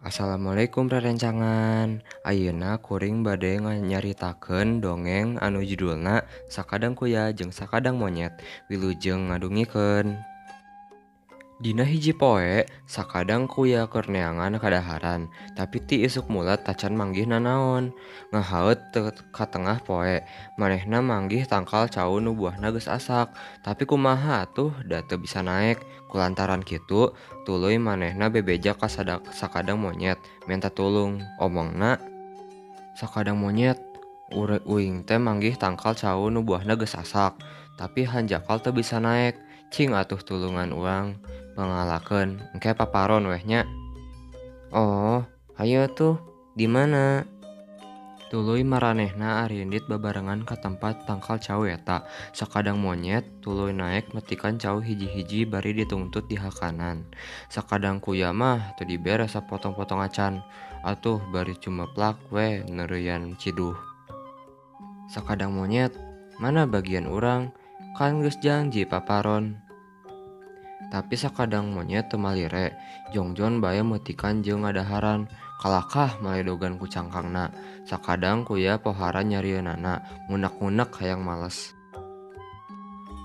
Assalamualaikum rerencangan. Ayeuna kuring bade nyaritakeun dongeng anu judulna Sakadang Kuya jeung Sakadang Monyet. Wilujeng ngadungikeun. Dina hiji poe, sakadang kuya keur neangan kadaharan, tapi ti isuk mulat tacan manggih nanaon. Ngahaeut ka tengah poe, manehna manggih tangkal cau nu buahna geus asak, tapi kumaha atuh da teu bisa naek. Kulantaran kitu, tuluy manehna bebeja ka sakadang monyet, menta tulung. Omongna, "Sakadang monyet, uing teh manggih tangkal cau nu buahna geus asak, tapi hanjakal teu bisa naek. Cing atuh tulungan urang pangalakeun, engke paparon weh nya." "Oh, hayu atuh, di mana?" Tuluy maranehna arindit babarengan ka tempat tangkal cau eta. Sakadang monyet tuluy naek metikan cau hiji-hiji bari ditungtut di hakanan. Sakadang kuya mah teu dibere sapotong-potong acan. Atuh bari cumeplak we neureuyan ciduh. "Sakadang monyet, mana bagian urang? Kan geus janji paparon." Tapi sakadang monyet teu malire, jongjon bae meutikan jeung ngadaharan. Kalakah maledogan ku cangkangna. Sakadang kuya pohara nyarieunana, ngunek-ngunek hayang males.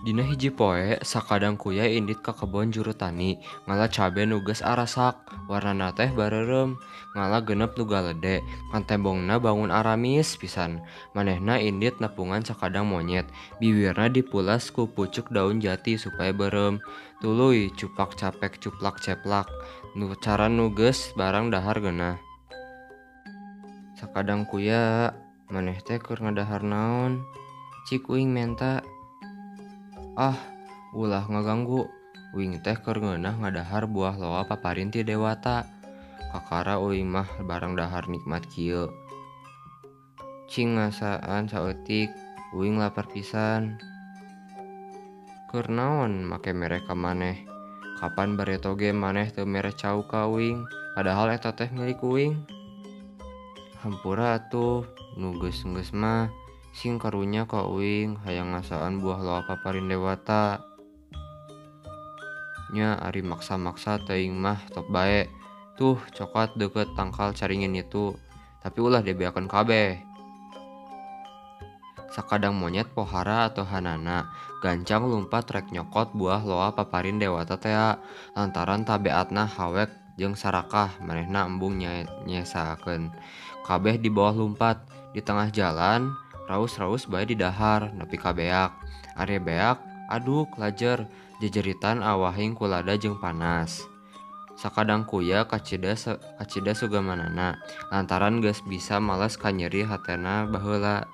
Dina hiji poe, sakadang kuya indit ka kebon jurutani, ngala cabe nu geus arasak, warnana teh bareureum, ngala genep nu galede, kantembongna bangun aramis pisan. Manehna indit nepungan sakadang monyet, biwirna dipulas ku pucuk daun jati supaya beureum. Tuluy cupak capek cuplak ceplak, nu cara nu geus barang dahar geunah. "Sakadang kuya, maneh teh keur ngadahar naon? Cik uing menta." "Ah, ulah ngaganggu. Uing teh keur ngeunah ngadahar buah loa paparin ti dewata. Kakara uing mah barang dahar nikmat kieu. Cing ngasaan saeutik, uing lapar pisan." "Keur naon make mere ka maneh? Kapan bareto ge maneh teu mere cau ka uing, padahal eta teh milik uing." "Hampura atuh, nu geus-geus mah. Sing karunya ka uing hayang ngasaan buah loa paparin dewata." "Nya ari maksa-maksa teuing mah top bae. Tuh cokot deukeut tangkal caringin itu, tapi ulah dibeakeun kabeh." Sakadang monyet pohara atohanana, gancang lumpat rek nyokot buah loa paparin dewata tea. Lantaran tabeatna hawek jeung sarakah, manehna embung nyesakeun. Kabeh dibawa lumpat, di tengah jalan raus-raus bae didahar nepi ka beak. Ari beak, aduk lajer, jejeritan awahing ku lada jeung panas. Sakadang kuya kacida sugamanana, lantaran geus bisa males ka nyeri hatena baheula.